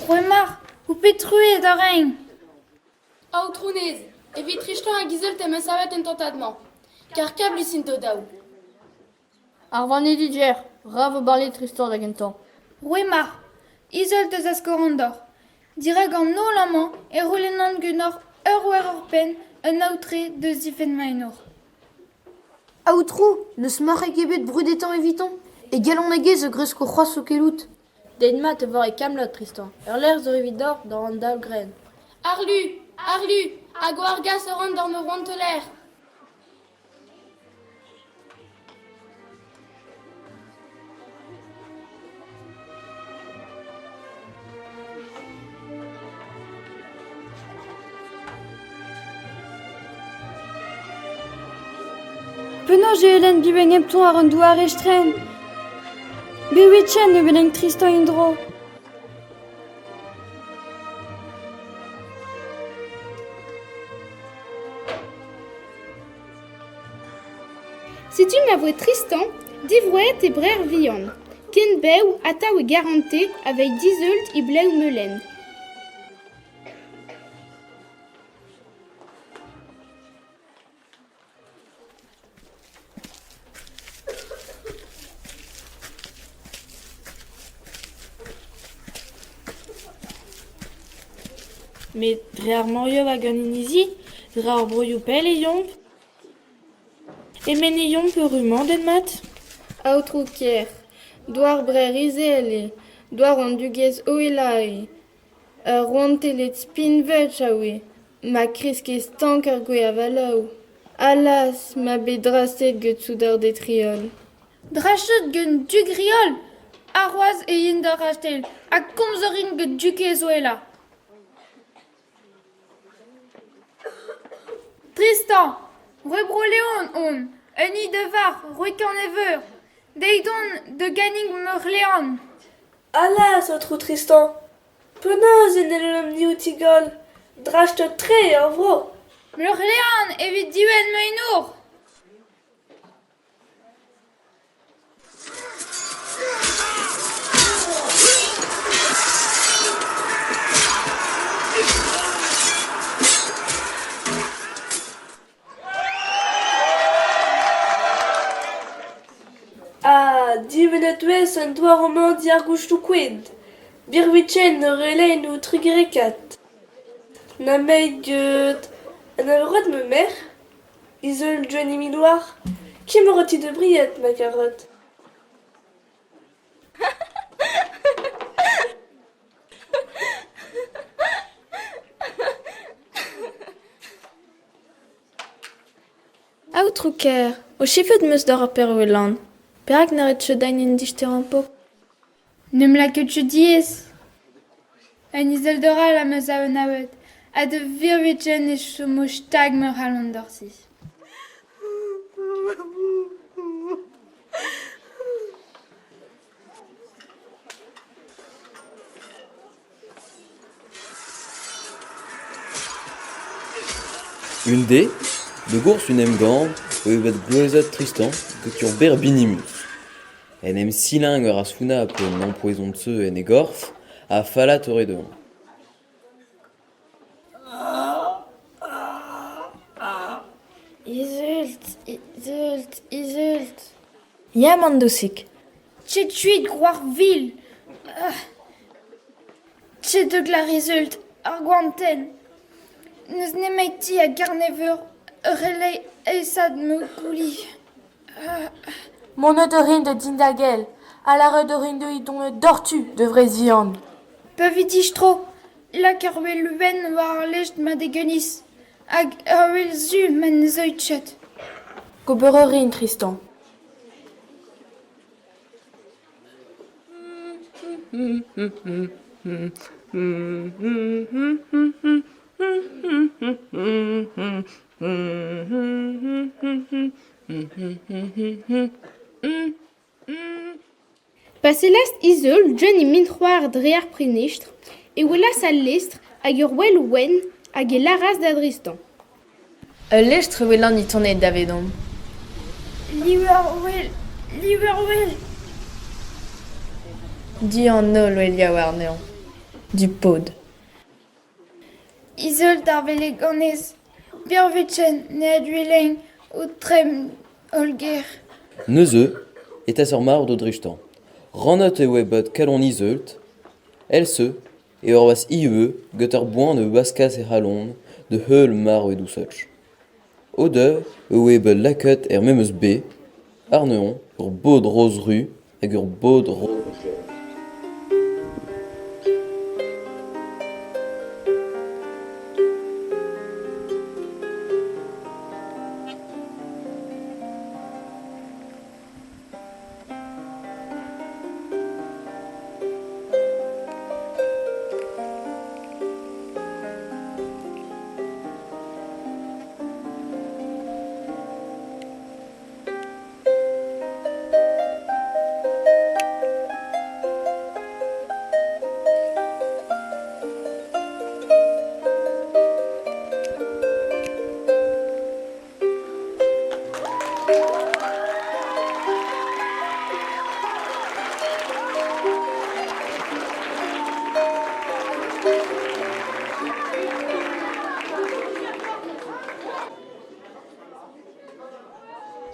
S9: Roue-Marc'h, ho pet truez da reiñ.
S8: Aotrounez, evit Tristan hag Iseult em eus savet en tantad-mañ. Kar kablus int o-daou.
S15: Ar vanediger, ra vo barnet Tristan da gentañ.
S9: Roue-Marc'h, Iseult eus Askorandor. Dirak an holl amañ e c'houlennan ganeoc'h ur war ur penn un aotre da zifenn ma enor.
S17: Aotrou, n'eus marc'heg ebet brudetañ evitañ. E galonegezh a gresko c'hoazh o kelout.
S20: Den mat e vo e Camelot, Tristan. Ur lec'h zo evidoc'h d'an an daol-grenn.
S8: Arlu! Arlu! Hag o argas a ran d'ar rouanteler.
S9: Penaos e hellen bihan heptañ àr an douar estren ? Bewech ne welen Tristan en-dro.
S8: Setu ma voe Tristan divroet e brer vihan, ken bev atav e garantez aveit Iseult he blev melen.
S10: Met dre ar morioù hag an inizi, dre ar broioù pell e yomp. E-men e yomp peurrummañ den mat?
S23: Aotrou ker, douar Breizh-Izel eo, douar an dugez Oela eo. Ur rouantelezh spinvech a oe, ma kreske stank ar gwez-avaloù. Allaz, ma bet drastet get soudarded Riol.
S20: Drachet gant dug Riol ! Arc'hoazh e yin d'ar c'hastell ha komz a rin gant dugez Oela. Tristan, roue Bro-Leon on, un hini da varc'h, roue Kernev-Veur. Deuit on da gannig Meur-Leon.
S13: Allaz, aotrou Tristan, penaos en ellomp-ni outi goll? Drastet-tre eo ar vro.
S20: Meur-Leon evit diwezh ma enour.
S13: Ha dibennet-wezh un doare-mañ diàr-goustoù koad. Birviken ne relein ho trugarekaat. Nemet get an averad ma merc'h, Iseul Johnny Miloir, kemerit-hi da bried, ma karet.
S23: Aotrou ker, ho chifet 'm eus doc'h ar Perwelan. Perak na rit ket din un disterañ pok? N'em lakaet ket diaes. Un izelder all am eus anavet ha da virviken e chomo stag ma c'halon doc'hti.
S1: Un deiz, da gourz un emgann, eo bet gouezet Tristan get ur berr binimus. En em silañ a ra Sounap un ampoezon-se en e gorf ha fallat eo dezhañ.
S23: Iseult, Iseult, Iseult.
S5: Ya, man dousig.
S20: Tchetchuit, gwrac'h vil. Tchet Glarisult, ar goantenn. N'eus nemeti a Gernev-Veur ur relais aesaat ma gouli.
S10: Monet a rin da Dindagel ha lâret a rin dezhi donet doc'htu da Vreizh-Vihan.
S20: Pa vi distro, lak ur wel wenn war ar lestr ma degenis hag ur wel zu ma ne zeuit ket.
S10: Gober a rin, Tristan.
S8: Pa sellas Iseult John he minc'hoar dre ar prenestr e welas al lestr hag ur ouel wenn hag e lâras da Dristan.
S5: Ul lestr e welan é tonet davedomp.
S20: Liv ur ouel, liv ur ouel.
S5: Du an holl ouelioù warnañ. Du pod.
S20: Iseult ar veleganez, birviken ne adwelein ho tremm hollgaer.
S1: Neuze e tas ur marv da Dristan. Rannet e oa bet kalon Iseult. Èl-se e varvas ivez gant ar boan a waskas he c'halon da heul marv he dousach. O-daou e oa bet lakaet er memes bez, àrnezhañ ur bod roz ruz hag ur bod roz gell.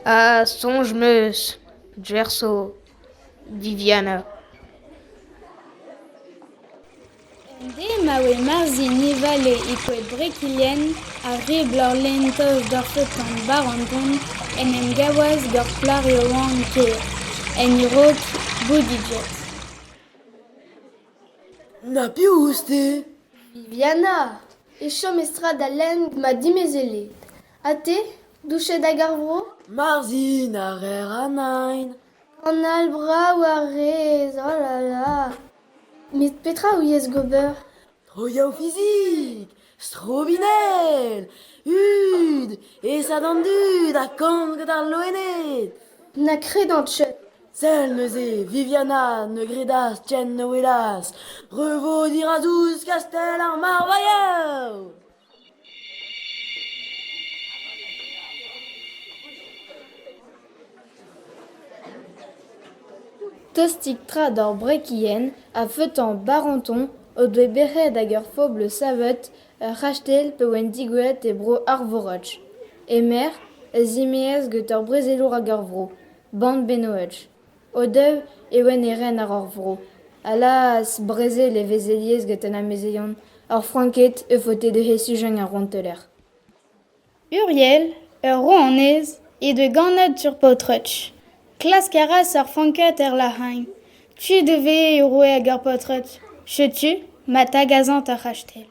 S16: Ha soñj 'm eus, Gerso, Viviana.
S6: En deiz ma oe Marzhin e vale e koad Brekilien, àr ribl ur lenn tost d'ur fetan Baranton, en em gavas gant ur plac'h yaouank-kaer, en he raok boudiget.
S7: Na piv out-te ?
S19: Viviana, e chom e strad al lenn ma dimezelled. Ha te, douchet hag ar vro ?
S7: Marzhin a reer anezhañ.
S19: An all brav a rez, oh là là ! Met petra 'ouiez gober ?
S7: Troioù fizik, strobinell, hud, aesat an dud ha komz gant ar loened.
S19: Na kredan ket.
S7: Sell neuze, Viviana ne gredas ken ne welas. Revo dirazout kastell ar marvailhoù !
S23: Tostik-tra d'hor Brekilien ha feutañ Baranton o doe bec'het hag ur fobl savet ur c'hastell pa oant degouezhet e bro Arvorig. E-merc'h a zimezas gant ur brezelour ag ar vro, Ban Benoeg. O-daou e oant e ren àr ar vro. Allaz, brezel e veze alies gant an amezeion, ar Franked e faote dezhe sujañ ar rouantelezh.
S6: Uriel, ur rouanez, he doe ganet ur paotrig. Klask a ras ar Franked er lazhañ. Tuet e veze e roue hag ar paotred. Setu ma tagasant ar c'hastell.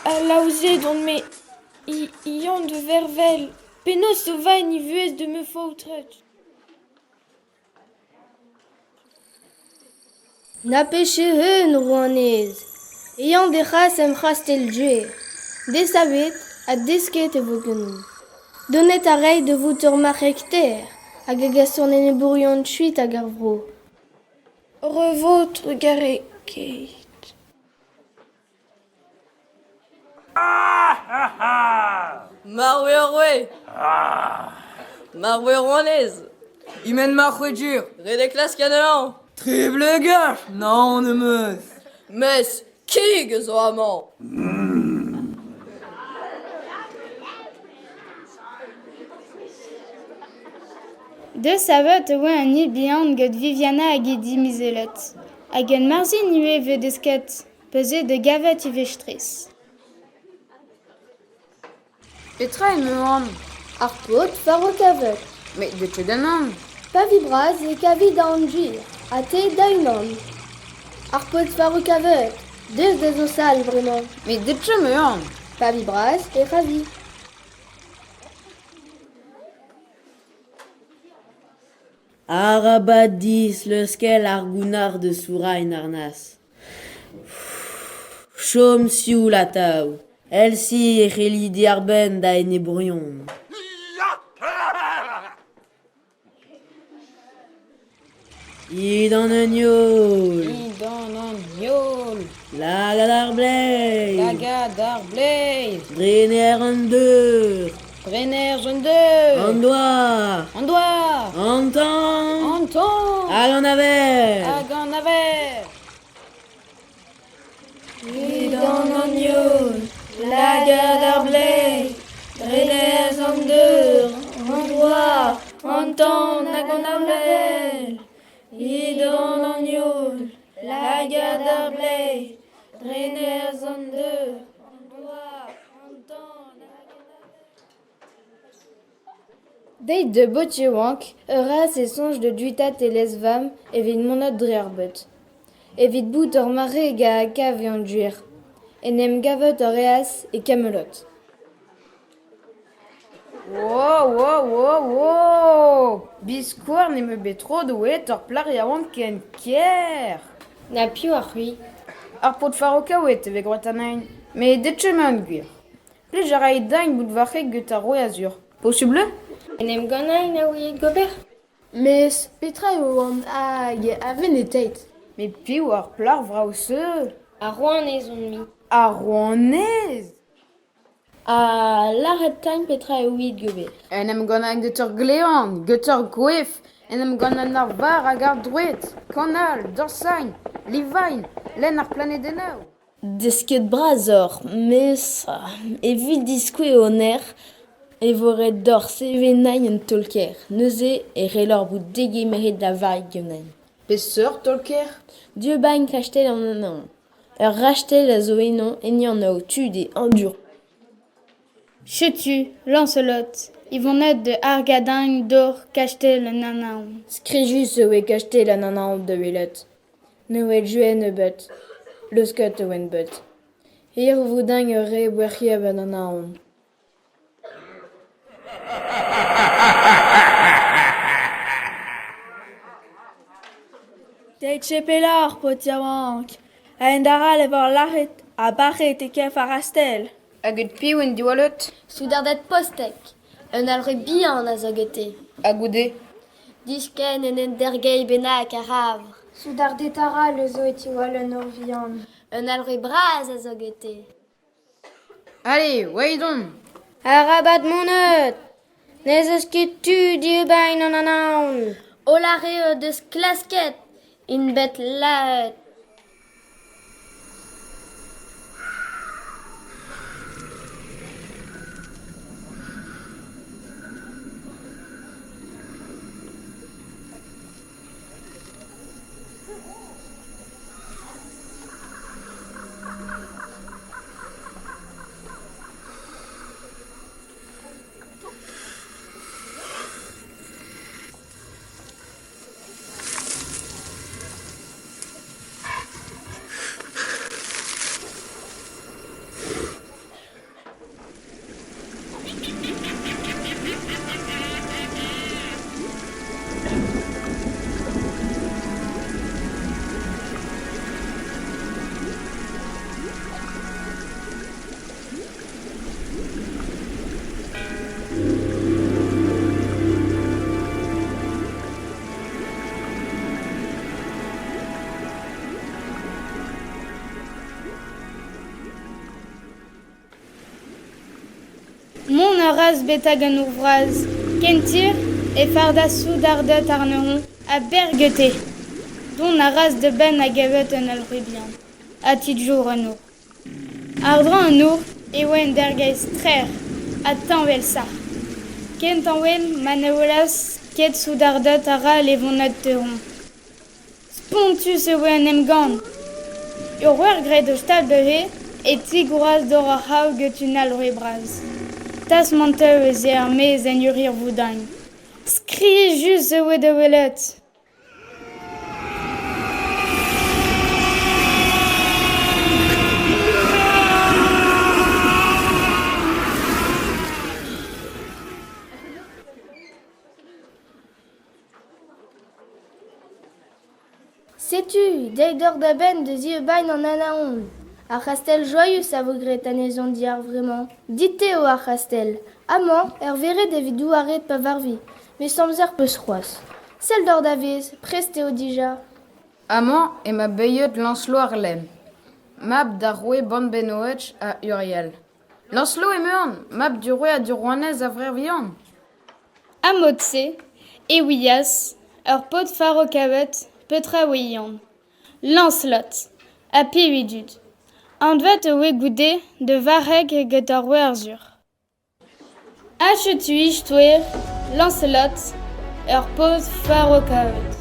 S10: Alaouzet on-me Yann da vervel. Penaos e vaen e vuhez da ma faotred ?
S19: Na peche-eun, rouanez ! Eañ d'he c'has em c'hastell gwer. Desavet ha desket e vo ganin. Donet a ray da vout ur marc'heg taer hag a gaso an enebourion kuit ag ar vro.
S10: Revo trugarekaet.
S21: Marv eo ar roue ! Marv eo ar rouanez ! E-men ma c'hwejur, ret eo klask anezhañ.
S7: Treblegach, naon am eus.
S21: Mes kig zo amañ.
S6: Desavet e oa an hini bihan gant Viviana hag he dimezelled. Hag gant Marzhin ivez e vez desket, pa'z eo da gavet e vestrez.
S14: Petra emañ an ?
S19: Ar paotr war ho kavet.
S14: Met deuet ket ganin.
S19: Pa vi bras e kavi da anduilh, ha te da-unan. Ar paotr war ho kavet, deus da zañsal bremañ.
S14: Met deuet ket emañ.
S19: Pa vi bras e c'havi.
S7: Arabat disleuskel ar gounnar da sourrañ àrnezh. Chom sioul atav, èl-se e c'helli diarbenn da enebourion. Dindan an heol.
S14: Dindan an heol.
S7: Lagad ar bleiz.
S14: Lagad ar bleiz.
S7: Brener an deur.
S14: Brener an deur.
S7: An douar.
S14: An douar.
S7: An tan.
S14: An tan.
S7: Hag an avel.
S14: Hag an avel.
S10: Dindan an heol. Lagad ar bleiz. Brener an deur. An douar. An tan hag an avel. Dindan an heol. Lagad ar bleiz. Brener an deur. An douar. An tan hag an avel.
S23: Deit da baotr yaouank ur ras e soñj da guitaat e lez-vamm evit mont dre ar bed. Evit bout ur marc'heg a gav an gwir. En em gavout a reas e Camelot.
S14: Wow, wow, wow, wow ! Biskoazh n'em eus bet tro da welet ur plac'h yaouank ken kaer.
S23: Na piv oc'h c'hwi ?
S14: Ar paotr farokaouet e vez gwraet anezhañ, met deuet emañ an gwir. Plij a ray din bout varc'heg get ar roue Azur. Posubl eo ?
S23: En em gannañ a ouiet gober ?
S19: Mes petra eo an hag a venn e teit ?
S14: Met piv ar plac'h vrav-se ?
S3: Ar rouanez on-me.
S14: Ar rouanez ?
S3: Ha lâret din petra eo aet gober.
S14: En em gannañ get ur glean, get ur goef, en em gannañ ar varr hag ar droed, kanal, dañsañ, livañ, lenn ar planedennoù.
S3: Desket bras oc'h mes evit diskouez ho nerzh e vo ret deoc'h seveniñ un taol-kaer. Neuze e c'helloc'h bout degemeret da vat ganin.
S14: Peseurt taol-kaer ?
S3: Dieubagn kastell an Anaon. Ur rastell a zo eno enni an holl tud e andur.
S8: Setu Lancelot é vonet da argadiñ dor kastell an Anaon.
S3: Skrijus e oa kastell an Anaon da welet. Ne oa joen ebet. Leusket e oan bet. Hirvoudiñ a rae Gwerc'hieb an Anaon.
S10: Deuit ket pelloc'h, paotr yaouank ! A-hend-arall e vo lazhet ha bac'het e kef ar c'hastell.
S14: Hag get piv int diwallet ?
S3: Soudarded postek, un alre bihan a zo gete.
S14: Ha goude ?
S3: Diskenn en un dergei bennak ar havr.
S6: Soudarded arall a zo é tiwall an nor vihan.
S3: Un alre bras a zo gete.
S14: Allez, waidon !
S6: Arabat monet ! N'ez eus ket tu dieubagn an Anaon.
S3: Holl ar re o deus klasket int bet lazhet.
S8: Mont a ras betek an nor vras. Kentir e fardas soudarded àrnezhoñ ha berr gete. Dont a ras da benn a gavet un alc'hwez bihan ha tidjour an nor. Àr-dro an nor e oa un dergezh trec'h ha teñval-sac'h. Ken teñval ma ne welas ket soudarded arall é vonet dezhoñ. Spontus e oa an emgann. Ur wech graet o stal dezhe e tigouras dor ar c'hav get un alc'hwez bras. Tasmantev ez eo er-maez en ur hirvoudañ. Skrijus e oa da welet.
S6: Setu, deuet oc'h da benn da zieubiñ an Anaon. Ar c'hastell joaius a vo graet anezhañ diàr vremañ. Dit eo ar c'hastell. Amañ, er vered evit douaret pa varvi. Mes amzer 'peus c'hoazh. Sell doc'h da vez, prest eo dija.
S14: Amañ emañ beilhet Lancelot ar Lenn, mab d'ar roue Banbenoetch ha Uriel. Lancelot emeur, mab du roue ha du rouanez a Vrec'h-Vihan.
S8: A-mod-se e ouias ur paotr faro-kavet petra e oa Yann. Lancelot ha piv e dud. Anvet e voe goude da varc'heg get ar roue Arzhur. Ha setu istoer Lancelot, ur paotr faro-kavet.